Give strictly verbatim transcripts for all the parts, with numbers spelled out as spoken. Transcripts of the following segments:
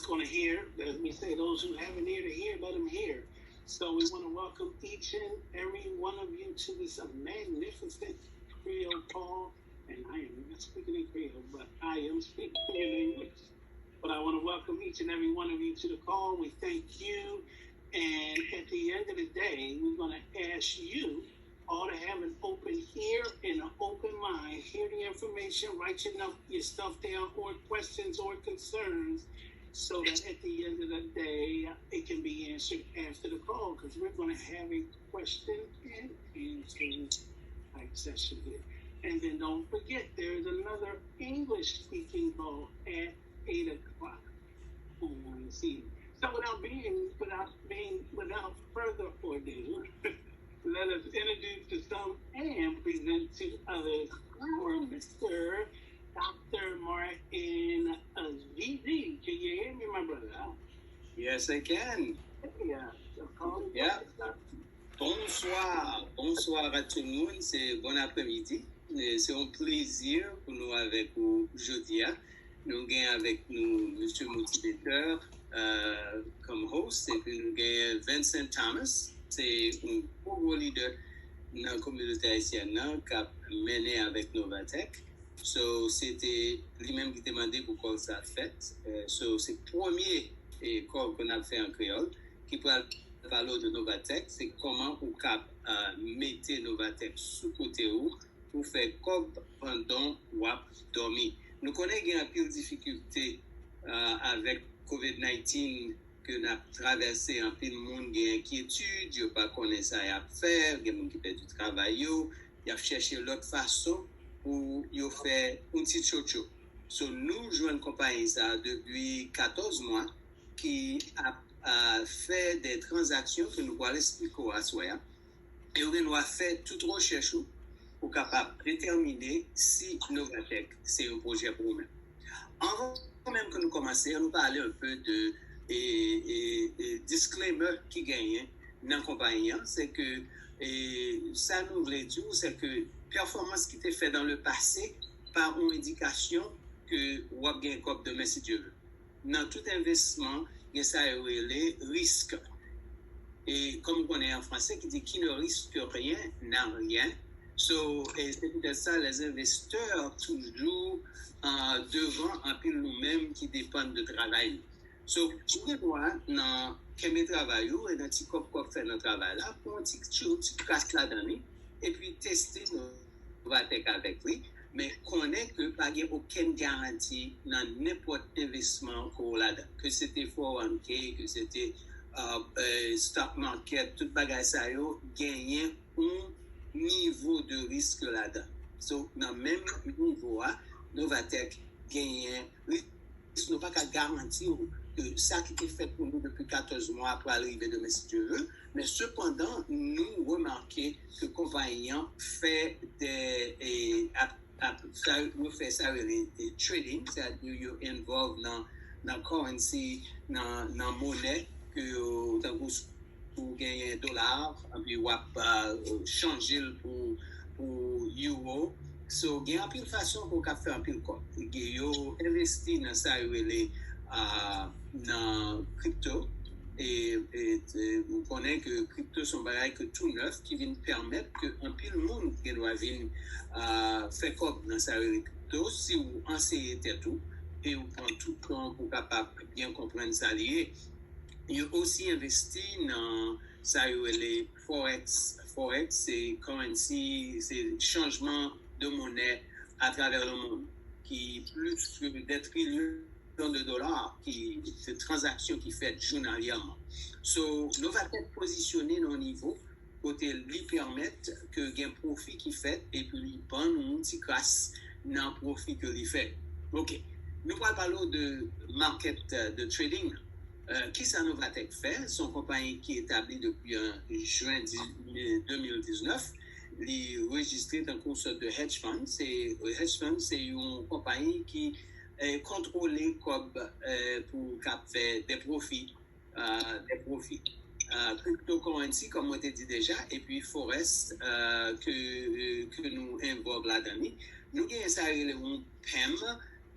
going to hear, as we say, those who have an ear to hear, let them hear. So we want to welcome each and every one of you to this magnificent Creole call. And I am not speaking in Creole, but I am speaking in English. But I want to welcome each and every one of you to the call. We thank you. And at the end of the day, we're going to ask you all to have an open ear and an open mind. Hear the information, write your, your stuff down, or questions or concerns, so that at the end of the day, it can be answered after the call, because we're going to have a question and answer type session here. And then don't forget, there is another English speaking call at eight o'clock on this evening. So without being, without being, without further ado, let us introduce to some and present to others our Mister Doctor Martin Azizi. Can you hear me, my brother? Yes, I can. Yeah. So call Yeah. Bonsoir, bonsoir à tout le monde, c'est bon après-midi. E se yon plezi pou nou avèk ou jodi a. Nou gen avèk nou Mesye Motivator uh, kòm host, epi nou gen Vincent Thomas, se yon gwo gwo lidè nan kominote ayisyèn nan k ap mennen avèk Novatech. So, se te li menm ki te mande pou kòl sa fèt. Uh, so, se premye e kòl ke n ap fè an kreyòl ki pral pale w de Novatech, se kòman ou kab uh, mete Novatech sou kote ou pou fè kòb pandan w ap dòmi. Nou konnen gen anpil difikilte uh, avèk COVID nineteen ke n ap travèse, anpil moun gen enkyetid, yo pa konnen sa y ap fè, gen moun ki pèdi travay yo, y ap chèche lòt fason pou yo fè yon ti tchotcho. So, nou jwenn konpayi sa a depi katòz mwa ki ap uh, fè de tranzaksyon ke nou pral esplike w aswè a. E ou gen dwa fè tout rechèch ou pou kapab detèmine si Novatech se yon pwojè pou ou menm. Anvan menm ke nou kòmanse, nou pale un peu de e, e, e disclaimer ki genyen nan konpayi an, se ke e, sa nou vle di w, se ke pèfòmans ki te fè dans le passé pa yon endikasyon ke w ap gen kòb demen si Dye vle. Nan tout envestisman, gen sa yo rele risk. E kòm ou konnen an franse ki di qui ne risque rien n'a rien. So, e se poutèt sa, les investisseurs toujou uh, devan anpil nou menm ki depann de travay nou. So, ou gen dwa nan kenbe travay ou e nan ti kòb kòb fè nan travay la, pran yon ti, ti, ti kras ladan li, epi teste Novatech avèk li, men konnen ke pa gen okenn garanti nan nenpòt envestisman ke w ladan. Ke se te four one K, ke se te uh, uh, stock market, tout bagay sa yo genyen yon nivo de risk ladan. So, nan menm nivo a, Novatech genyen risk. Nou pa ka garanti w ke sa ki te fèt pou nou depi katòz mwa pral rive demen si Dye vle, men sepandan, nou remake ke konpayi an fè de e, ap, ap, sa, yo fè sa rele trading, sètadi yo involve nan, nan currency, nan, nan monè ke yo, tankou ou genyen dola, epi w ap uh, chanje l pou, pou euro. So, gen anpil fason pou w ka fè anpil kòb. Yo envesti nan sa yo rele uh, nan kripto. E, e, e ou konnen ke kripto se yon bagay ke tou nèf ki vin pèmèt ke anpil moun gen dwa vin uh, fè kòb nan sa yo rele kripto si w anseye tèt ou e ou pran tout tan pou kapab byen konprann sa li ye. Yo osi envesti nan sa yo rele forex. Forex se currency, se chanjman de monè atravè le mond ki plis ke de trilyon de dola ki se tranzaksyon ki fèt jounalyèman. So, Novatech pozisyone nan yon nivo kote li pèmèt ke gen pwofi ki fèt epi li ban nou yon ti kras nan pwofi ke li fè. Ok. Nou pral pale w de market, de trading. Uh, kisa Novatech fè? Se yon konpayi ki etabli depi an jen de mil diznèf. Li rejistre tankou yon sòt de hedge fund. Se hedge fund se yon konpayi ki eh, kontwole kòb eh, pou kab fè de pwofi. Uh, de pwofi. Uh, cryptocurrency, kòm mwen te di deja, epi forex uh, ke, ke nou envolve ladan li. Nou gen sa rele yon pèm,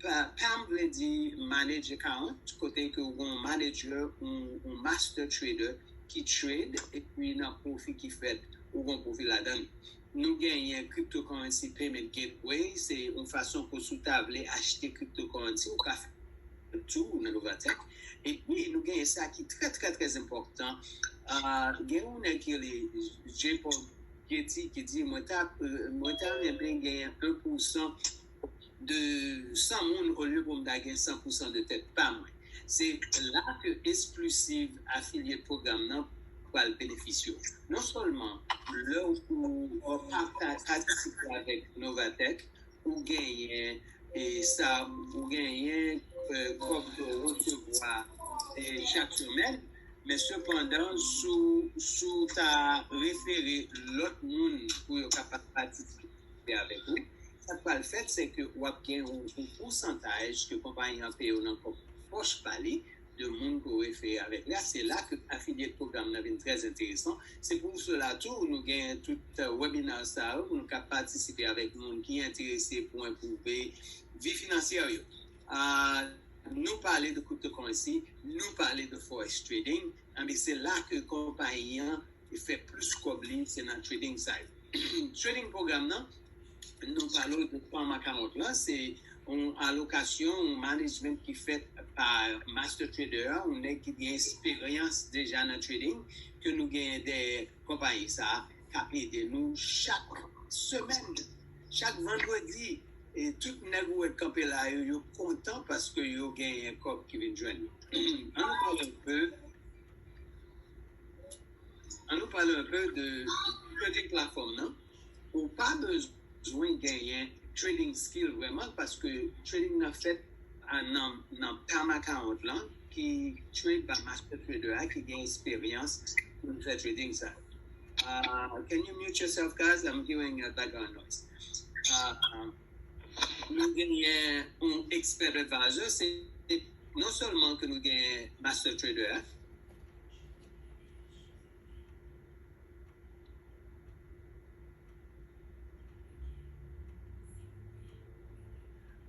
PAM vle di manage account, kote ke ou gen yon manager, yon master trader ki trade, epi nan pwofi ki fèt, ou gen pwofi ladan. Nou genyen cryptocurrency payment gateway, se yon fason pou si w ta vle achte cryptocurrency, ou ka fè tou nan Novatech. Epi nou genyen sa ki trè trè trè enpòtan. Uh, gen yon nèg ki rele J Paul Getty ki di mwen ta mwen ta renmen genyen en pousan de san moun olye pou m ta gen san pousan de tèt pa mwen. Se la ke exclusive affiliate program nan pral benefisye w. Non sèlman lè ou patisipe avèk Novatech, ou genyen e sa ou genyen kòb ke w resevwa chak semèn, men sepandan si w ta refere lòt moun pou yo kapab patisipe avèk ou, sa k pral fèt se ke w ap gen yon pousantaj ke konpayi an peye w nan kòb pòch pa li de moun ke w refere avèk la. Se la ke afilye pwogram nan vin trè enteresan. Se pou sela tou nou gen tout webinar sa yo pou nou ka patisipe avèk moun ki enterese pou enpwouve vi finansyè yo. Nou pale de cryptocurrency, nou pale de forex trading, anben se la ke konpayi an fè plis kòb li se nan trading sa yo. Trading pwogram nan, nou pale w de PAM account lan, se yon alokasyon, yon management ki fèt pa master trader a, yon nèg ki gen esperyans deja nan trading, ke nou genyen dèyè konpayi sa a k ap ede nou chak semèn, chak vandredi. E tout nèg ou wè k kanpe la yo, yo kontan paske yo genyen kòb ki vin jwenn yo. An nou pale yon pe An nou pale yon pe de trading platform nan. Ou pa bezwen genyen trading skill vrèman paske trading nan fèt nan nan PAM account lan ki trade by master trader a ki gen esperyans pou l fè trading sa. Uh, can you mute yourself, guys? I'm hearing a background noise. Uh, nou genyen yon expert advisor, se non sèlman ke nou genyen master trader a,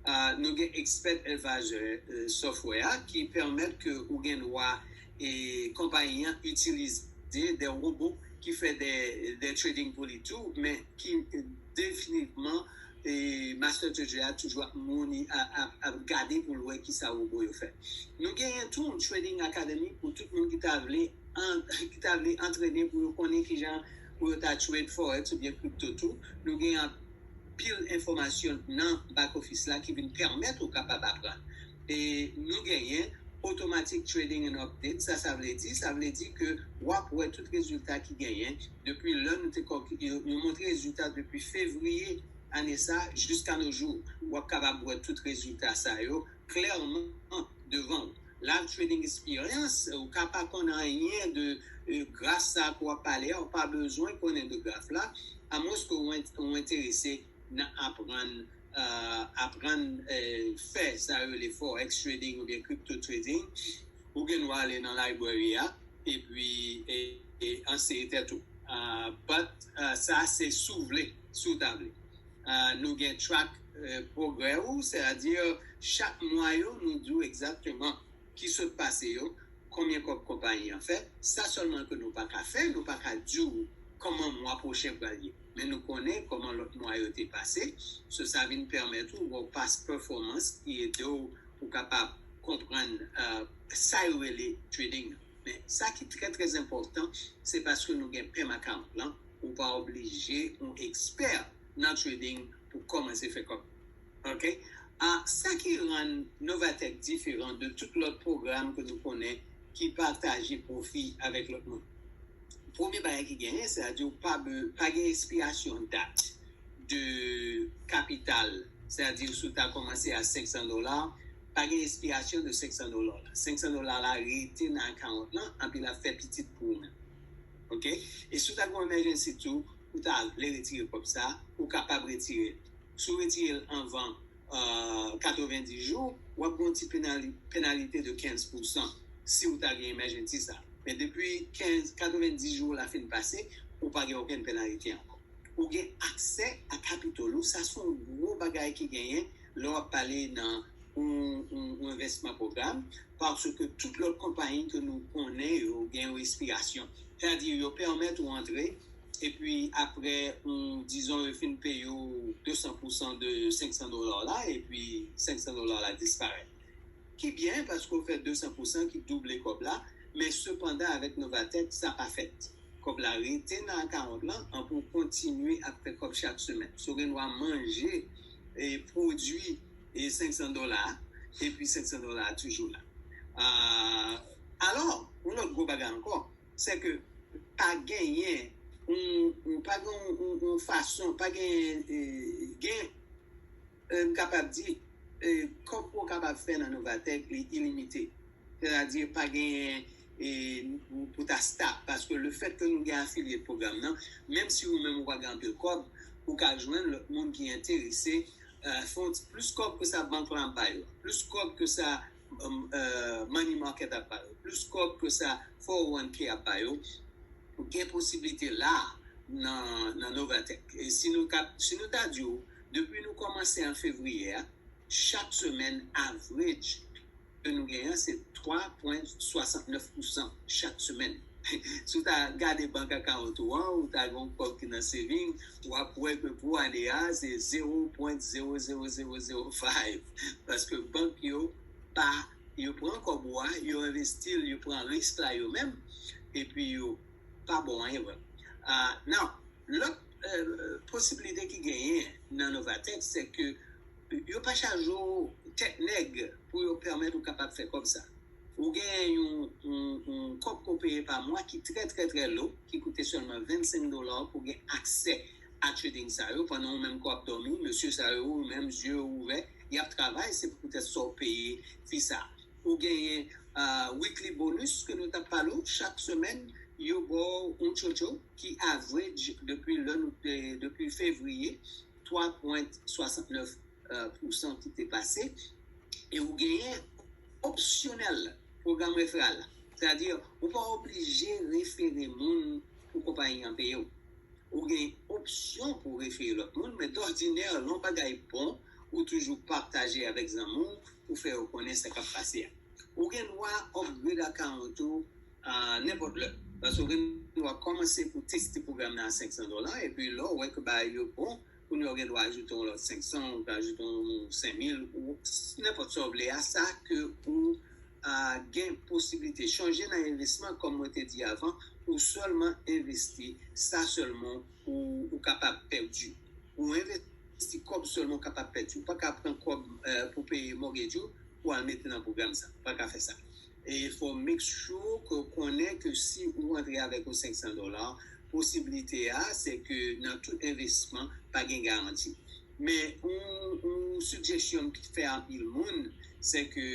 Uh, nou gen expert advisor uh, software ki pèmèt ke ou gen dwa e konpayi an itilize de wobo ki fè de, de trading pou li tou, men ki definitivman e master trader a toujou ap moni ap gade pou l wè kisa wobo yo fè. Nou genyen tou yon trading academy pou tout moun ki ta vle ki ta vle antrene pou yo konnen kijan pou yo ta trade forex oubyen crypto tou. Nou gen anpil enfòmasyon nan back office la ki vin pèmèt ou kapab aprann. E nou genyen automatic trading and update, sa sa vle di? Sa vle di ke w ap wè tout rezilta ki genyen depi lè nou te yo montre rezilta depi fevriye ane sa jiska no jou. W ap kapab wè tout rezilta sa yo klèman devan w. Live trading experience, ou ka pa konn anyen de graf sa ke w ap pale a, ou pa bezwen konnen de graf la, amwens ke ou enterese nan aprann aprann fè sa yo rele forex trading oubyen crypto trading. Ou gen dwa ale nan library a epi anseye tèt ou. But sa se si w vle, si w ta vle. Nou gen track pwogrè ou, sètadi chak mwa yo nou di w egzakteman ki sot pase yo, konbyen kòb konpayi an fè. Sa sèlman ke nou pa ka fè, nou pa ka di w kòman mwa pwochen pral ye. Men nou konnen kòman lòt mwa yo te pase, so sa vin pèmèt ou wè w past performance ki ede w pou kapab konprann sa yo rele trading nan. Men sa ki trè trè enpòtan, se paske nou gen PAM account lan, ou pa oblije yon ekspè nan trading pou kòmanse fè kòb. Ok? A, sa ki rann Novatech diferan de tout lòt pwogram ke nou konnen ki pataje pwofi avèk lòt moun. Premye bagay ki genyen, sètadi ou pa pa gen ekspirasyon dat de kapital, sètadi si w ta kòmanse a senk san dola, pa gen ekspirasyon de senk san dola la. Senk san dola la rete nan akawont lan, anpi l ap fè pitit pou ou menm. Ok? E si w ta gen yon emergency tou, ou ta vle retire kòb sa, ou kapab retire l. Si w retire l anvan katrevenndis jou, w ap gen yon ti penalite de kenz pousan si w ta gen emergency sa. Men depi kenz, katrevenndis jou la fin pase, ou pa gen okenn penalite ankò. Ou gen aksè a kapitol ou, sa se yon gwo bagay ki genyen lè w ap pale nan yon, yon, yon envèsman pwogram, paske tout lòt konpayi ke nou konnen yo gen yon ekspirasyon. Sètadi, yo pèmèt ou antre, epi apre, yon, dizon, yo fin peye w de san pousan de senk san dola la, epi senk san dola la disparèt. Ki byen, paske w fè de san pousan ki double kòb la, men sepandan, avèk Novatech, sa pa fèt. Kòb la rete nan akawont lan, an pou w kontinye ap fè kòb chak semèn. So, gen dwa manje e pwodui e senk san dola, epi senk san dola a toujou la. Ah, alò, yon lòt gwo bagay ankò, se ke pa genyen, yon, yon, pa gen yon, yon, yon fason, pa genyen, eh, gen, eh, m kapab di, eh, kòb pou w kapab fè nan Novatech, li ilimite. Sètadi, pa genyen, eh, pou, pou ta stop, paske le fèt ke nou gen afilye pwogram nan, menm si ou menm ou pa gen anpil kòb, ou ka jwenn lòt moun ki enterese, eh, fè yon ti plis kòb ke sa bank lan ap ba yo, plis kòb ke sa, um, eh, money market ap ba yo, plis kòb ke sa four oh one K ap ba yo, ou gen posiblite la nan, nan Novatech. E si nou ka, si nou ta di w, depi nou kòmanse an fevriye a, chak semèn, average ke nou genyen, se twa pwen swasantnèf pousan chak semèn. Si w ta gade bank account ou an, ou ta gen yon kòb ki nan saving, w ap wè ke pou ane a, se zero point zero zero zero zero five. Paske bank yo pa, yo pran kòb ou a, yo envesti l, yo pran risk la yo menm, epi yo pa ba w anyen vrèman. Ah, now, lòt, eh, posiblite ki genyen nan Novatech, se ke yo pa chaje w tèt nèg pou yo pèmèt ou kapab fè kòb sa. Ou gen yon, yon, yon kòb ke w peye pa mwa ki trè, trè, trè lo, ki koute sèlman vennsenk dola pou w gen aksè a trading sa yo, pandan ou menm ke w ap dòmi, mesye sa yo, ou menm, zye yo ouvè, y ap travay, se poutèt sa w peye fi sa. Ou genyen, ah, weekly bonus ke nou t ap pale w, chak semèn, yo ba w yon tchotcho ki average depi lè nou, eh, depi fevriye, twa pwen swasantnèf, eh, pousan ki te pase. E ou genyen opsyonèl pwogram referral la. Sètadi, ou pa oblije refere moun pou konpayi an peye w. Ou gen opsyon pou refere lòt moun, men dòdinè, lè yon bagay bon, ou toujou pataje avèk zanmi w pou fè yo konnen sa k ap pase a. Ou gen dwa upgrade account ou, ah, nenpòt lè. Paske ou gen dwa kòmanse pou teste pwogram nan a senk san dola, epi lè ou wè ke bagay yo bon, kounye a ou gen dwa ajoute yon lòt senk san, ou ka ajoute yon senk mil, ou nenpòt sa w vle a, sa ke ou, ah, gen posiblite. Chonje nan envestisman, kòm mwen te di avan, ou sèlman envesti, sa sèlman ou, ou kapab pèdi. Ou envesti kòb sèlman ou kapab pèdi. Ou pa ka pran kòb, eh, pou peye mortgage ou, pou al mete nan pwogram sa. Ou pa ka fè sa. E fò make sure ke w konnen ke si ou antre avèk yon senk san dola, posiblite a, se ke nan tout envestisman, pa gen garanti. Men, yon, yon suggestion ki fè anpil moun, se ke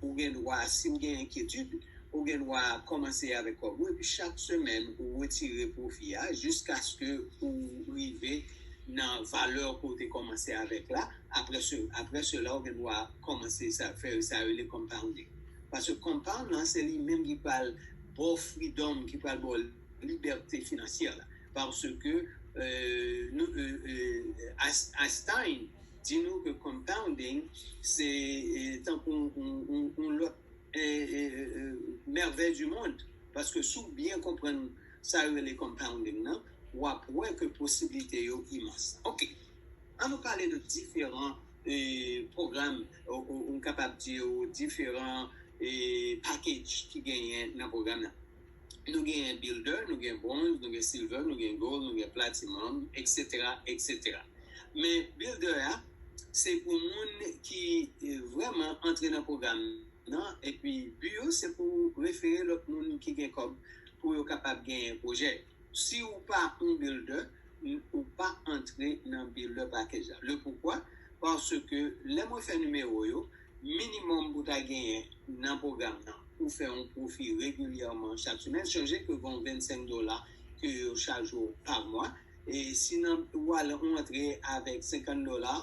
ou gen dwa, si w gen enkyetid, ou gen dwa kòmanse avèk kòb ou, epi chak semèn, ou retire pwofi a, jiskaske ou rive nan valè ke w te kòmanse avèk la. Apre se, apre sela, ou gen dwa kòmanse sa, fè sa yo rele compounding. Paske compound lan, se li menm ki pral ba w freedom, ki pral ba w libète finansyè la. Paske, euh, nou, euh, euh, Einstein di nou ke compounding, se, eh, tankou yon, yon, yon, yon lòt, eh, eh, eh, merveille du monde. Paske si w byen konprann sa yo rele compounding nan, w ap wè ke posiblite yo imans. Ok. An nou pale de diferan, eh, pwogram, ou, ou, ou kapab di, ou diferan, eh, package ki genyen nan pwogram nan. Nou gen builder, nou gen bronze, nou gen silver, nou gen gold, nou gen platinum, et cetera, et cetera. Men builder a, se pou moun ki, eh, vrèman antre nan pwogram nan, epi bi yo, se pou refere lòt moun ki gen kòb pou yo kapab genyen pwojè. Si ou pa yon builder, ou pa antre nan builder package la. Le poukwa? Paske lè mwen fè nimewo yo, minimòm pou ta genyen nan pwogram nan, pou fè yon pwofi regilyèman chak semèn, chonje ke gen vennsenk dola ke yo chaje w pa mwa. E si nan ou al, ou antre avèk senkant dola,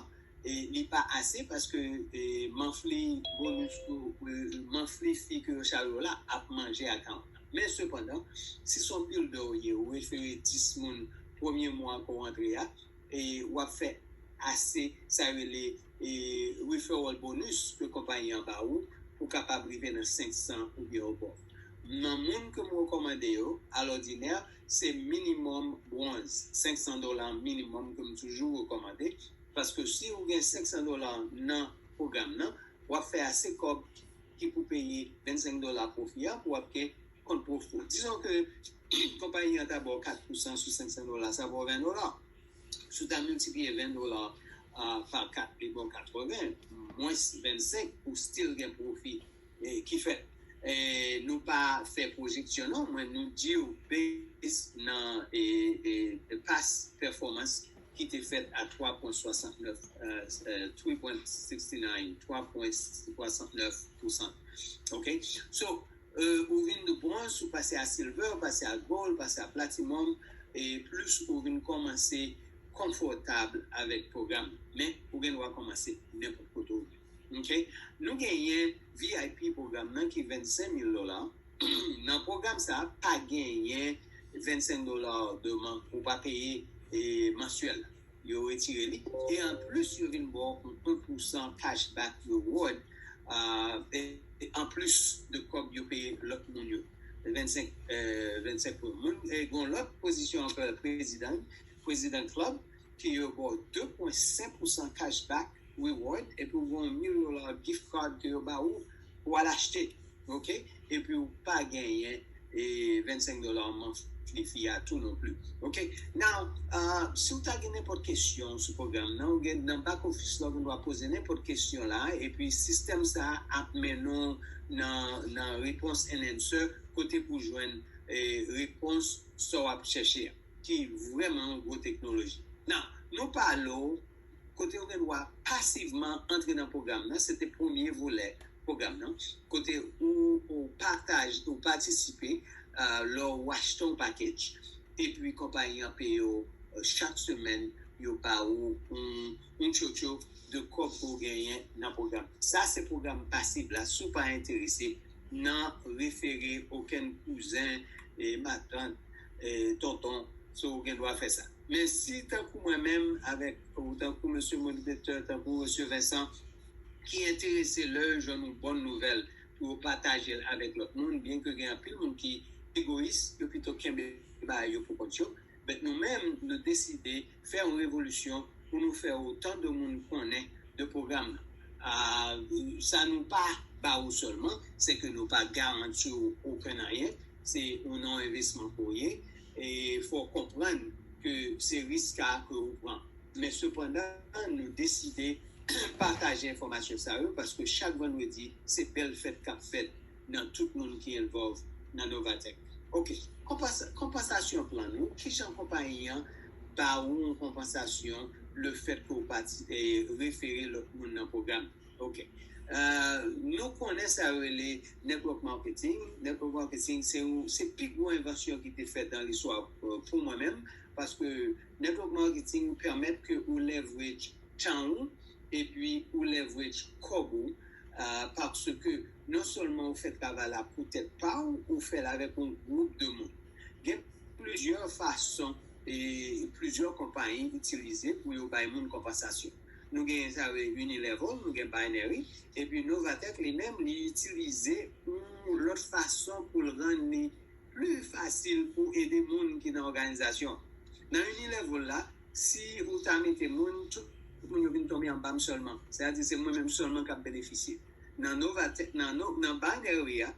e li pa ase paske, e, monthly bonus ou, e, monthly fee ke yo chaje w la ap manje akawont lan. Men sepandan, si se yon builder ou ye, ou refere dis moun premye mwa ke w antre a, e w ap fè ase, sa yo rele, e, referral bonus ke konpayi an ba ou pou kapab rive nan senk san oubyen above. Nan moun ke m rekòmande yo, alòdinè, se minimòm bwonz, senk san dola minimòm ke m toujou rekòmande, paske si ou gen senk san dola nan pwogram nan, w ap fè ase kòb ki pou peye vennsenk dola pwofi a pou w ap gen kont pwofi. Dizon ke konpayi an ta ba w kat pousan sou senk san dola, sa ba w ven dola. Si w ta miltipliye ven dola pa kat, li ba w katreven, mwens vennsenk, ou still gen pwofi ki fèt. Nou pa fè pwojeksyon non, men nou di w base nan past performance ki te fèt a twa pwen swasantnèf, three point sixty nine, twa pwen swasantnèf pousan. Ok? So, ou vin de bwonz, ou pase a silver, ou pase a gold, ou pase a platinum, e plis ou vin kòmanse konfòtab avèk pwogram. Men, ou gen dwa kòmanse nenpòt kote ou vle. Ok? Nou genyen V I P pwogram nan ki vennsenk mil dola. Nan pwogram sa, pa genyen vennsenk dola de man, ou pa peye mansyèl. Yo retire li. E anplis, yo vin ba w yon en pousan cashback reward. Anplis de kòb yo peye lòt moun yo. Vennsenk, vennsenk pou moun. E gen lòt pozisyon ankò, President, President Club, ki yo ba w de pwen senk pousan cashback reward, epi ou gen yon mil dola gift card ke yo ba ou pou al achte. Ok? Epi ou pa genyen e vennsenk dola monthly fee a tou non pli. Ok? Now, uh, si w ta gen nenpòt kesyon sou pwogram nan, ou gen nan back office la, ou gen dwa poze nenpòt kesyon la, epi sistèm sa ap mennen w nan, nan repons and answer, kote pou jwenn e, repons sa w ap chèche a, ki vrèman yon gwo teknoloji. Now, nou pale w kote ou gen dwa pasivman antre nan pwogram nan, se te premye volè pwogram nan, kote ou, ou pataje, ou patisipe lè w achte yon package, epi konpayi an peye w chak semèn, yo ba ou yon, yon tchotcho de kòb ke w genyen nan pwogram. Sa se pwogram pasif la, si w pa enterese nan refere okenn kouzen, e, matant, e, tonton, so ou gen dwa fè sa. Men si tankou mwen menm, avèk, ou tankou mesye modératè, tankou mesye Vincent, ki enterese lè yo jwenn yon bòn nouvèl pou yo pataje l avèk lòt moun, byenke gen anpil moun ki egoyis, yo pito kenbe bagay yo pou kont yo, men nou menm, nou deside fè yon revolisyon pou nou fè otan de moun konnen de pwogram nan. A, sa nou pa ba ou sèlman, se ke nou pa garanti ou okenn anyen, se yon non envestisman ke w ye, e fò w konprann ke se risk sa ke ou pran. Men sepandan, nou deside pataje enfòmasyon sa yo, paske chak vandredi, se bèl fèt k ap fèt nan tout moun ki involve nan Novatech. Ok, konpans-, konpansasyon plan nou, kijan konpayi an ba ou yon konpansasyon le fèt ke w pati, e, refere lòt moun nan pwogram? Ok. Euh, nou konnen sa yo rele network marketing. Network marketing, se yon, se pi gwo envansyon ki te fèt nan listwa, euh, pou mwen menm, paske network marketing pèmèt ke ou leverage tan ou, epi ou leverage kòb ou, euh, paske non sèlman ou fè travay la pou tèt pa ou, ou fè l avèk yon gwoup de moun. Gen plizyè fason e plizyè konpayi itilize pou yo bay moun konpansasyon. Nou gen sa yo rele Unilevel, nou gen Binary, epi Novatech li menm, li itilize yon lòt fason pou l rann li pli fasil pou ede moun ki nan òganizasyon. Nan Unilevel la, si ou ta mete moun, tout moun yo vin tonbe anba m sèlman. Sètadi se mwen menm sèlman k ap benefisye. Nan Novatech, nan, nan Binary a,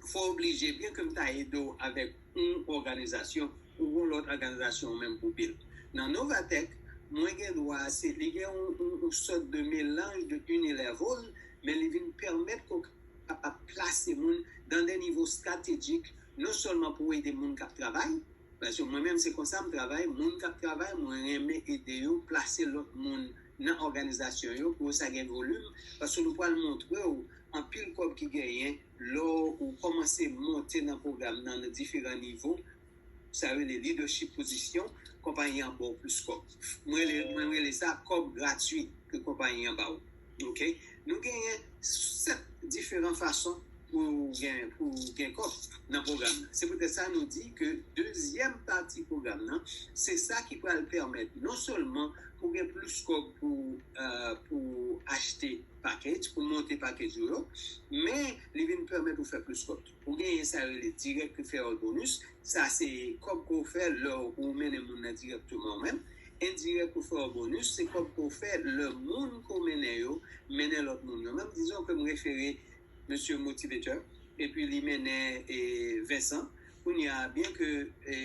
fò oblije, byenke m ta ede w avèk yon òganizasyon, ou yon lòt òganizasyon ou menm pou pil. Nan Novatech, mwen gen dwa, se, li gen yon, yon, yon sòt de melanj de Unilevel, men li vin pèmèt ke w kapab plase moun dan de nivo estratejik, non sèlman pou ede moun k ap travay, paske mwen menm se konsa m travay, moun k ap travay, mwen renmen ede yo plase lòt moun nan òganizasyon yo pou yo sa gen volim, paske nou pral montre w anpil kòb ki genyen lè w kòmanse monte nan pwogram nan, nan diferan nivo, sa yo rele leadership position, konpayi an ba w plis kòb. Mwen rele, mwen rele sa kòb gratwi ke konpayi an ba w. Ok? Nou genyen sèt diferan fason pou gen, pou gen kòb nan pwogram nan. Se poutèt sa nou di ke dezyèm pati pwogram nan, se sa ki pral pèmèt non sèlman pou gen plis kòb pou, uh, pou achte package, pou monte package ou yo, men li vin pèmèt ou fè plis kòb. Ou genyen sa yo rele direct referral bonus, sa se kòb ke w fè lè ou mennen moun nan dirèkteman ou menm. Indirect referral bonus, se kòb ke w fè lè moun ke w mennen yo, mennen lòt moun yo. Menm dizon ke m refere Mesye Motivator, epi li mennen e, Vincent. Kounye a, byen ke e,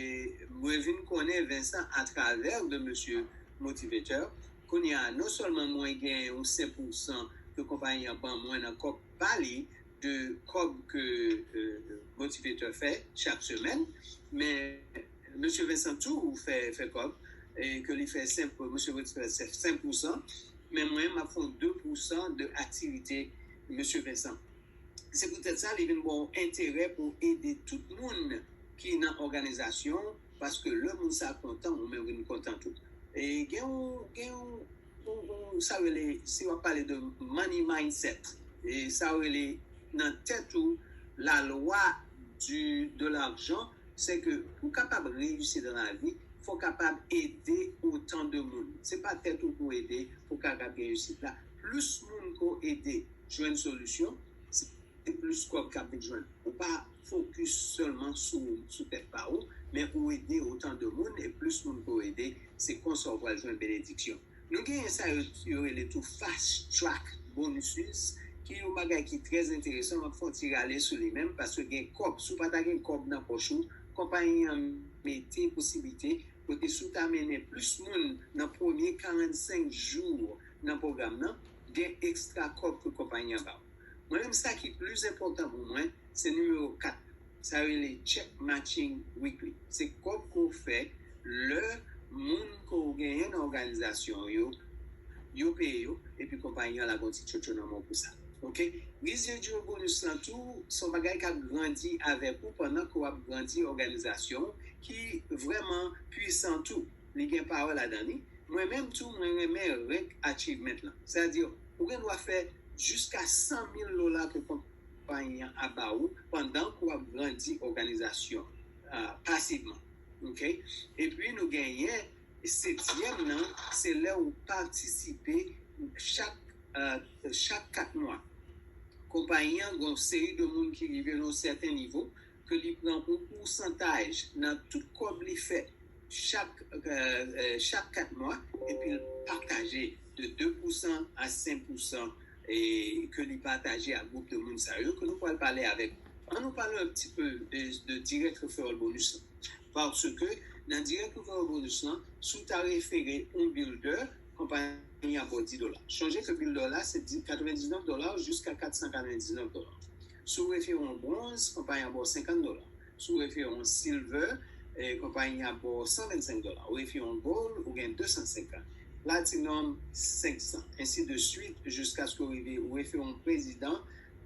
mwen vin konnen Vincent atravè de Mesye Motivator, kounye a, non sèlman mwen gen yon senk pousan ke konpayi an ban mwen nan kòb pa li, de kòb ke e, Motivator fè chak semèn, men Mesye Vincent tou fè, fè kòb, e ke li fè senk, Mesye Motivator fè senk pousan, men mwen, m ap fè de pousan de aktivite Mesye Vincent. Se poutèt sa, li vin ba w enterè pou ede tout moun ki nan òganizasyon, paske lè moun sa kontan, ou menm vin kontan tou. E gen yon, gen yon, yon, yon, sa rele, si w ap pale de money mindset, e sa rele nan tèt ou, la lwa du, de l'argent, se ke pou kapab reyisi dan lavi, fò kapab ede otan de moun. Se pa tèt ou pou ede pou kapab gen reyisit la. Plis moun ke w ede jwenn solisyon, se plis kòb k ap vin jwenn. Ou pa fokis sèlman sou, sou tèt pa ou, men ou ede otan de moun, e plis moun ke w ede, se konsa w pral jwenn benediksyon. Nou genyen sa yo, yo rele tou fast track bonuses, ki yon bagay ki trè enteresan. M ap fè yon ti rale sou li menm, paske gen kòb. Si w pa ta gen kòb nan pòch ou, konpayi an mete posiblite kote si w ta mennen plis moun nan premye karannsenk jou nan pwogram nan, gen ekstra kòb ke konpayi an ba w. Mwen menm, sa ki plis enpòtan pou mwen, se nimewo kat. Sa rele check matching weekly. Se kòb ke w fè lè moun ke w genyen nan òganizasyon yo, yo peye yo, epi konpayi an lage yon ti tchotcho nan men w pou sa. Oke? Residual bonus lan tou, se yon bagay k ap grandi avèk ou pandan ke w ap grandi òganizasyon w, ki vrèman pwisan tou. Li gen pawòl ladan li. Mwen menm tou, mwen renmen rank achievement lan. Sètadi, ou gen dwa fè jiska san mil dola ke konpayi an ap ba ou pandan ke w ap grandi òganizasyon, ah, pasivman. Oke? Epi nou genyen setyèm nan, se lè ou patisipe chak, ah, chak kat mwa. Konpayi an gen yon seri de moun ki rive nan yon sèten nivo, ke li pran yon pousantaj nan tout kòb li fè chak, eh, eh, chak kat mwa, epi l pataje de de pousan a senk pousan, e ke li pataje ak gwoup de moun sa yo, ke nou pral pale avèk. Ann nou pale un petit peu de, de direct referral bonus lan. Paske nan direct referral bonus lan, si w ta refere yon builder, konpayi an ba w dis dola. Sonje ke builder la, se katrevendiznèf dola jiska katsan katrevendiznèf dola. Si w refere yon bwonz, konpayi an ba w senkant dola. Si w refere yon silver, eh, konpayi an ba w san vennsenk dola. Ou refere yon gold, ou gen de san senkant. Platinum, senk san. Ensi de swit, jiskaske w rive, ou refere yon prezidan,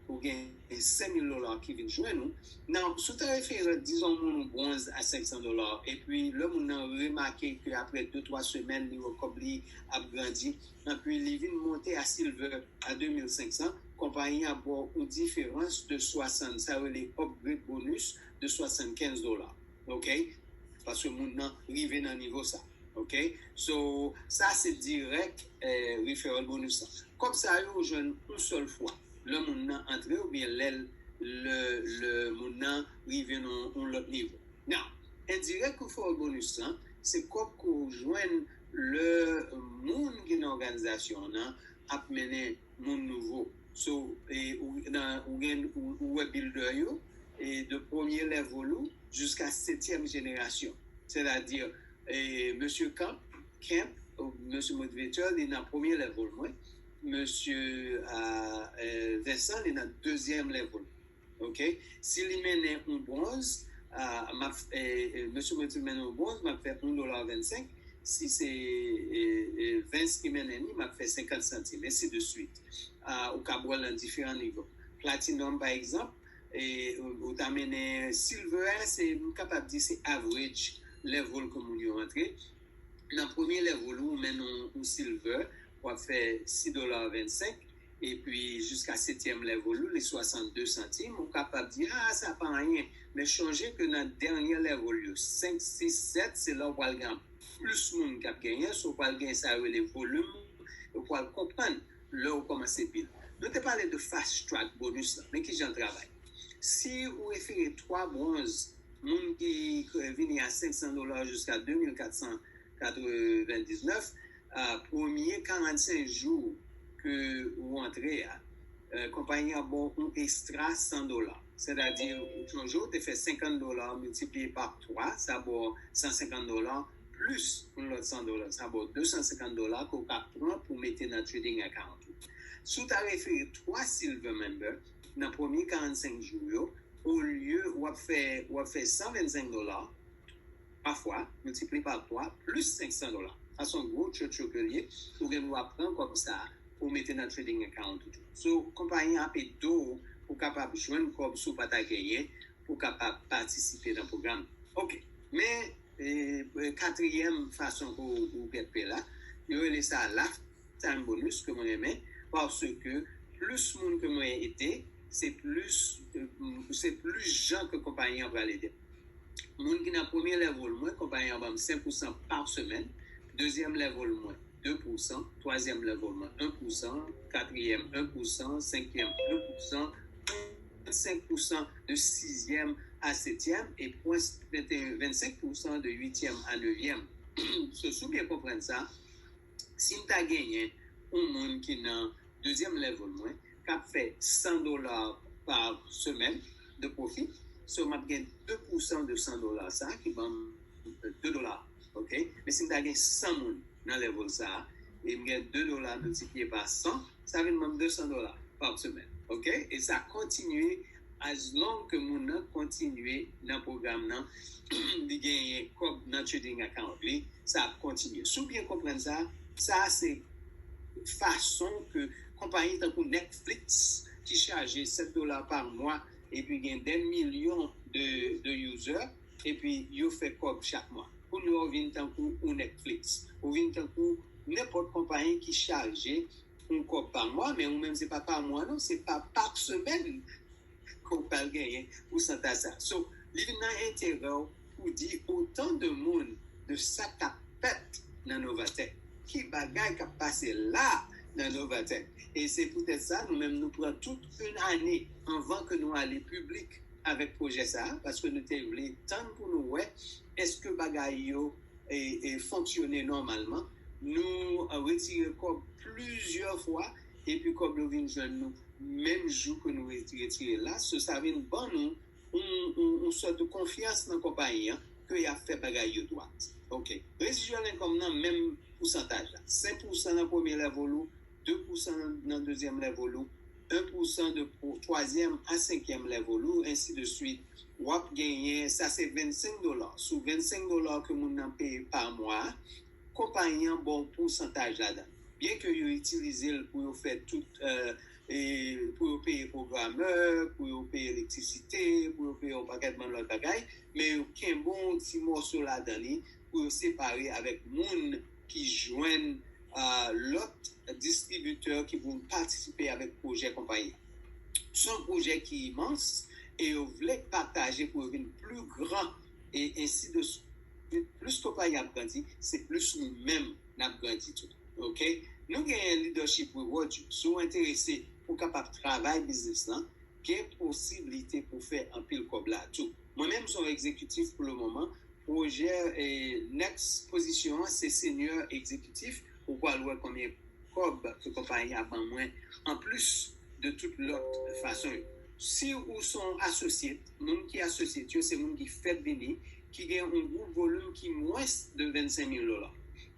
ou gen senk mil dola ki vin jwenn ou. Nan, si w ta refere, dizon, moun yon bwonz a senk san dola, epi lè moun nan remake ke apre de, twa semèn, li wè kòb li ap grandi, epi li vin monte a silver a de mil senk san, konpayi an ap ba w yon diferans de swasant, sa yo rele upgrade bonus de swasannkenz dola. Oke? Paske moun nan rive nan nivo sa. Oke? So, sa se direct, eh, referral bonus lan. Kòb sa yo ou jwenn yon sèl fwa. Lè moun nan antre oubyen lè, lè, lè moun nan rive nan yon lòt nivo. Now, indirect referral bonus lan, se kòb ke w jwenn lè moun ki nan òganizasyon an ap mennen moun nouvo. So, e, ou, nan, ou gen, ou, ou wè builder yo, e, de premye level ou jiska setyèm jenerasyon. Sètadi, e, Mesye Camp, Camp, ou Mesye Motivator, li nan premye level mwen. Mesye, a, e, Vincent, li nan dezyèm level. Oke? Si li mennen yon bwonz, a, m ap, e, e, Mesye Motivator mennen yon bwonz, m ap fè yon dola vennsenk. Si se, e, e, Vince ki mennen li, m ap fè senkant santim, ensi de swit. A, ou ka wè l nan diferan nivo. Platinum, pa egzanp, e, ou, ou ta mennen silver a, se, m kapab di se average level ke moun yo antre. Nan premye level ou, ou mennen yon, yon silver, w ap fè sis dola vennsenk. epi jiska setyèm level ou, li swasannde santim, ou kapab di, ah, sa pa anyen. Men chonje ke nan dènye level yo, senk, sis, sèt, se la ou pral gen plis moun k ap genyen, so ou pral gen sa yo rele volim, ou pral konprann lè ou kòmanse build. Nou te pale de fast track bonus la, men ki jan l travay? Si ou refere twa bwonz, moun ki vini a senk san dola jiska de mil kat san katrevendiznèf, premye karannsenk jou ke ou antre a, konpayi an ba w yon ekstra san dola. Sètadi, ou chonje, ou te fè senkant dola miltipliye pa twa, sa ba w san senkant dola, plis yon lòt san dola, sa ba w de san senkant dola ke w ka pran pou mete nan trading account ou. Si w ta refere twa silver member nan premye karannsenk jou yo, olye w ap fè, w ap fè san vennsenk dola pa fwa, miltipliye pa twa, plis senk san dola. Sa se yon gwo tchotcho ke l ye, ou gen dwa pran kòb sa a pou w mete nan trading account ou tou. So, konpayi an ap ede w pou w kapab jwenn kòb si w pa ta genyen, pou w kapab patisipe nan pwogram. Ok. Men, e, katriyèm fason ke w, ou get pay la, yo rele sa lifetime bonus ke mwen renmen, paske plis moun ke mwen ede, se plis, e, se plis jan ke konpayi an pral ede m. Moun ki nan premye level mwen, konpayi an ban m senk pousan pa semèn, dezyèm level mwen, de pousan, twazyèm level mwen, en pousan, katriyèm, en pousan, senkyèm, en pousan, vennsenk pousan de sizyèm a setyèm, e pwen vennsenk pousan de uityèm a nevyèm. So, si w byen konprann sa, si m ta genyen yon moun ki nan dezyèm level mwen, k ap fè san dola pa semèn de pwofi, so m ap gen de pousan de san dola sa ki ban m de dola, ok? Men si m ta gen san moun nan level sa a, e m gen de dola miltipliye pa san, sa vin ban m de san dola pa semèn, ok? E sa kontinye as long ke moun nan kontinye nan pwogram nan, li genyen kòb nan trading account li, sa ap kontinye. Si w byen konprann sa, sa se fason ke konpayi tankou Netflix ki chaje sèt dola pa mwa epi gen dè milyon de, de user, epi yo fè kòb chak mwa. Kounye a ou vin tankou yon Netflix, ou vin tankou nenpòt konpayi ki chaje yon kòb pa mwa, men ou menm se pa pa mwa non, se pa pa semèn ke w pral genyen pousantaj sa. So, li vin nan enterè w pou di otan de moun de sa k ap fèt nan Novatech. Ki bagay k ap pase la nan Novatech? E se poutèt sa, nou menm nou pran tout yon ane anvan ke nou ale piblik avèk pwojè sa a, paske nou te vle tann pou nou wè èske bagay yo e, e fonksyone nòmalman. Nou, e, retire kòb plizyè fwa, epi kòb yo vin jwenn nou menm jou ke nou re-, retire l la. So, sa vin ban nou yon, yon, yon sòt de konfyans nan konpayi an ke y ap fè bagay yo dwat. Ok. Residual income nan menm pousantaj la. Senk pousan nan premye level ou, de pousan nan dezyèm level ou, en pousan de pou twazyèm a senkyèm level ou, ensi de swit. W ap genyen, sa se vennsenk dola. Sou vennsenk dola ke moun nan peye pa mwa, konpayi an ba w pousantaj ladan. Byen ke yo itilize l pou yo fè tout, e, e, pou yo peye pwogramè, pou yo peye elektrisite, pou yo peye yon pakèt bann lòt bagay, men yo kenbe yon ti mòso ladan li pou yo separe avèk moun ki jwenn, a, lòt distribitè ki pou patisipe avèk pwojè konpayi an. Se yon pwojè ki imans e yo vle pataje pou yo vin pli gran e ensi de swit. Plis konpayi ap grandi, se plis nou menm n ap grandi tou. Ok? Nou genyen leadership reward yo. Si w enterese pou w kapab travay biznis lan, gen posiblite pou w fè anpil kòb la tou. Mwen menm se yon egzekitif pou le moman. Pwojè, e, next pozisyon an se senior egzekitif. Ou pral wè konbyen kòb ke konpayi a ban mwen anplis de tout lòt fason yo. Si ou se yon associate, moun ki associate yo, se moun ki fèk vini, ki gen yon gwoup volim ki mwens de vennsenk mil dola.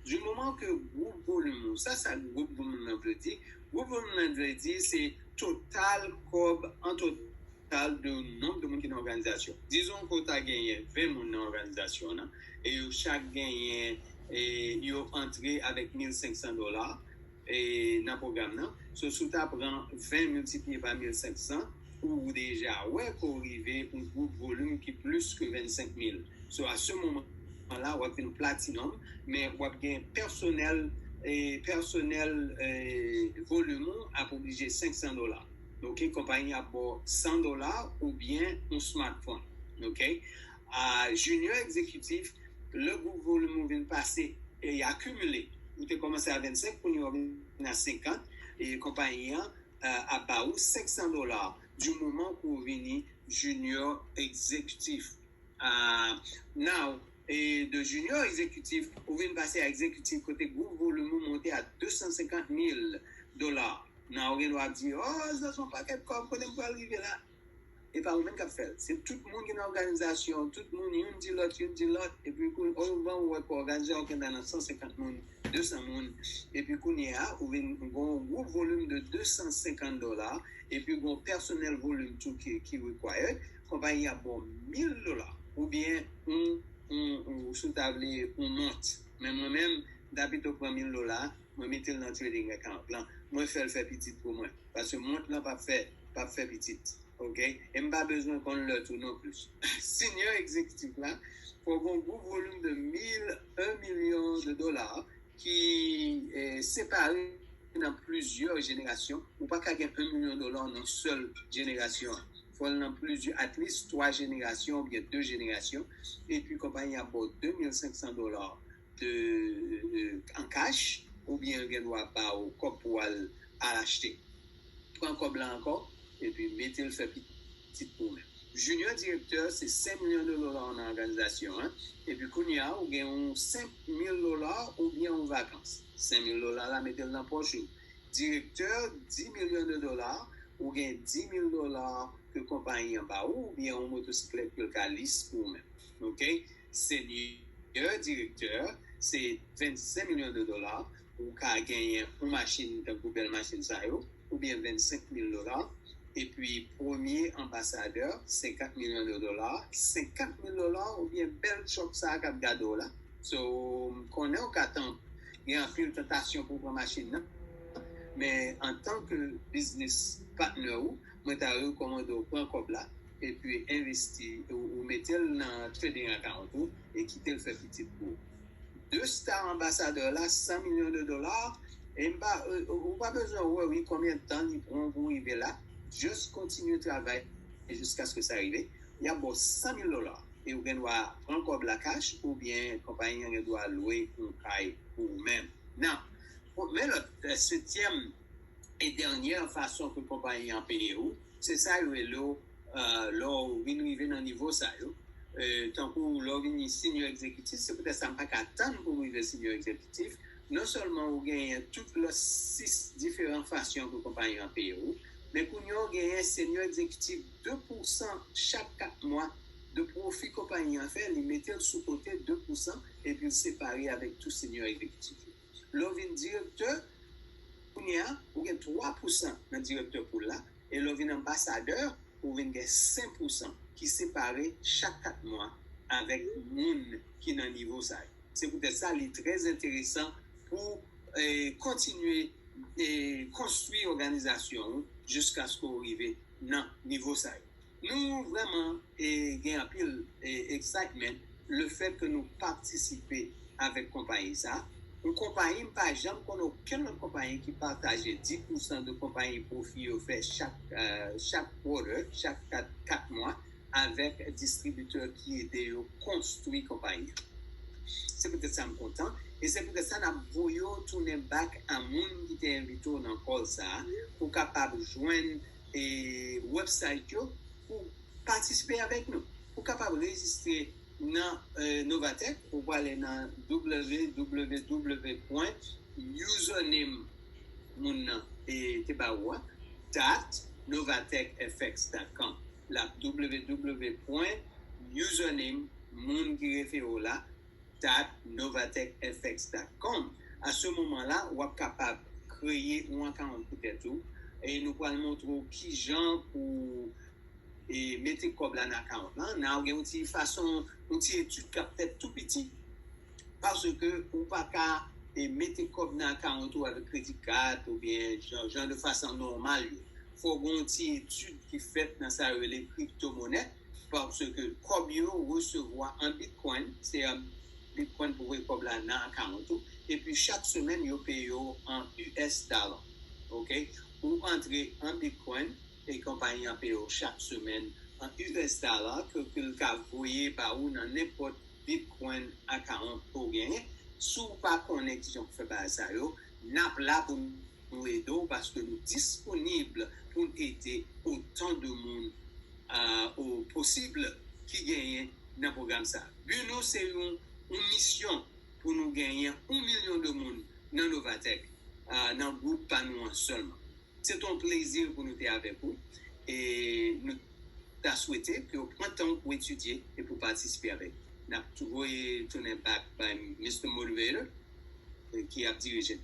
Du moment ke gwoup volim ou, sa, sa gwoup volim nan vle di? Gwoup volim nan vle di se total kòb an total de nonb de moun ki nan òganizasyon. Dizon ke w ta genyen ven moun nan òganizasyon an, e yo chak genyen, e yo antre avèk mil senk san dola, e, nan pwogram nan. So, si w ta pran ven miltipliye pa mil senk san, ou deja wè ke w rive yon gwoup volim ki plis ke vennsenk mil. So, a se moman la, w ap vin platinum, men w ap gen pèsonèl e, pèsonèl, e, volim ou ap oblije senk san dola. Ok, konpayi ap ba w san dola oubyen yon smartphone. Ok, a junior egzekitif, lè gwoup volim ou vin pase e akimile, ou te kòmanse a vennsenk, kounye a w vin a senkant, e konpayi an, e, ap ba ou senk san dola di moman ke w vini junior egzekitif. Ah, now, e de junior egzekitif, ou vin pase a egzekitif kote gwoup volim ou monte a de san senkant mil dola. Now, ou gen dwa ap di, oh, sa se yon pakèt kòb, kote m pral rive la? E pa ou menm k ap fè l. Se tout moun ki nan òganizasyon, tout moun, youn di lòt, youn di lòt, epi kou, ou ban ou wè ke òganizasyon an nan san senkant moun, de san moun, epi kounye a, ou vin gen yon gwo volim de de san senkant dola, epi gen yon pèsonèl volim tou ki, ki required, konpayi a ba w mil dola, oubyen yon, yon, yon, si w ta vle, yon mont. Men mwen menm, m ta pito pran mil dola, mwen mete l nan trading account lan, mwen fè l fè pitit pou mwen. Paske mont lan p ap fè, p ap fè pitit. Ok? E m pa bezwen konn lè tou non plis. Senior egzekitif la, fò gen yon gwo volim de mil, un milyon de dola ki, e, separe nan plizyè jenerasyon. Ou pa ka gen un milyon dola nan sèl jenerasyon. Fò l nan plizyè, at least twa jenerasyon oubyen de jenerasyon. Epi konpayi a ba w de mil senk san dola de, de, an cash, oubyen l gen dwa ba w kòb pou w al, al achte. Pran kòb la ankò, epi mete l fè pitit pou ou menm. Junior direktè, se senk milyon de dola nan òganizasyon an, epi kounye a, ou gen yon senk mil dola oubyen yon vakans. Senk mil dola la, mete l nan pòch ou. Direktè, dis milyon de dola, ou gen dis mil dola ke konpayi an ba ou, oubyen yon motosiklèt ke l ka lease pou ou menm. Ok? Senior direktè, se vennsenk milyon de dola, ou ka genyen yon machin tankou bèl machin sa yo, oubyen vennsenk mil dola. Epi premye anbasadè, senkant milyon de dola, senkant mil dola, oubyen bèl truck sa a k ap gade w la. So, m konnen w ka tan-, gen anpil tantasyon pou w pran machin nan, men antanke business partner ou, mwen ta rekòmande w pran kòb la, epi envesti, ou, ou mete l nan trading account ou, e kite l fè pitit pou ou. De star anbasadè la, san milyon de dola, e m pa, ou, ou pa bezwen wè, wi, konbyen tan li pran pou rive la. Just kontinye travay jiskaske sa rive. Y ap ba w san mil dola. E ou gen dwa pran kòb la cash, oubyen konpayi an gen dwa lwe yon kay pou ou menm. Now, men lòt, e, setyèm e dènyè fason ke konpayi an peye ou, se sa yo rele w, e, lè w vin rive nan nivo sa yo. E, tankou lè w vin senior egzekitif, se poutèt sa m pa ka tann pou m rive senior egzekitif. Non sèlman ou genyen tout lòt sis diferan fason ke konpayi an peye ou, men kounye a ou genyen senior egzekitif de pousan chak kat mwa de pwofi konpayi an fè, li mete l sou kote de pousan, epi l separe avèk tou senior egzekitif yo. Lè w vin direktè, kounye a, ou gen twa pousan nan direktè pool la, e lè w vin anbasadè, ou vin gen senk pousan ki separe chak kat mwa avèk moun ki nan nivo sa yo. Se poutèt sa, li trè enteresan pou, e, kontinye, e, konstwi òganizasyon ou jiskaske w rive nan nivo sa yo. Nou vrèman, e, gen anpil, e, excitement le fait que nou patisipe avèk konpayi sa. Yon konpayi, m pa janm konnen okenn lòt konpayi ki pataje dis pousan de konpayi pwofi yo fè chak, e, chak quarter, chak kat, kat mwa, avèk distribitè ki ede yo konstwi konpayi an. Se poutèt sa m kontan, e se poutèt sa n ap voye w tounen back a moun ki te envite w nan call sa a, pou w kapab jwenn, e, website yo, pou patisipe avèk nou. Ou kapab rejistre nan, e, Novatech, ou prale nan w w w pwen username moun nan, e, te ba ou a, dot novatechfx dot com. La, w w w pwen username moun ki refere w la, dot novatechfx dot com. A se moman la, w ap kapab kreye yon account pou tèt ou, e nou pral montre w kijan pou, e, mete kòb la nan account lan. Nan gen yon ti fason, yon ti etid k ap fèt tou piti, paske ou pa ka, e, mete kòb nan account ou avèk kredi kat oubyen jan, jan de fason nòmal yo. Fò gen yon ti etid ki fèt nan sa yo rele kriptomonè, paske kòb yo resevwa an bitcoin, se an Bitcoin pou voye kòb la nan akawont ou. Epi chak semèn, yo peye w an U S dollar. Ok? Ou antre an Bitcoin e konpayi an peye w chak semèn an U S dollar ke, ke l ka voye ba ou nan nenpòt Bitcoin akawont ou genyen. Si w pa konnen kijan pou fè bagay sa yo, n ap la pou nou ede w paske nou disponib pou n ede otan de moun uh, ou posib ki genyen nan pwogram sa. Bi nou se yon, yon misyon pou nou genyen yon milyon de moun nan Novatech, uh, nan gwoup pa nou an sèlman. Se t yon plezi pou nou te avèk ou e nou ta swete ke w pran tan pou etidye e pou patisipe avèk. N ap voye tounen back by Mister Motivator ki ap dirije.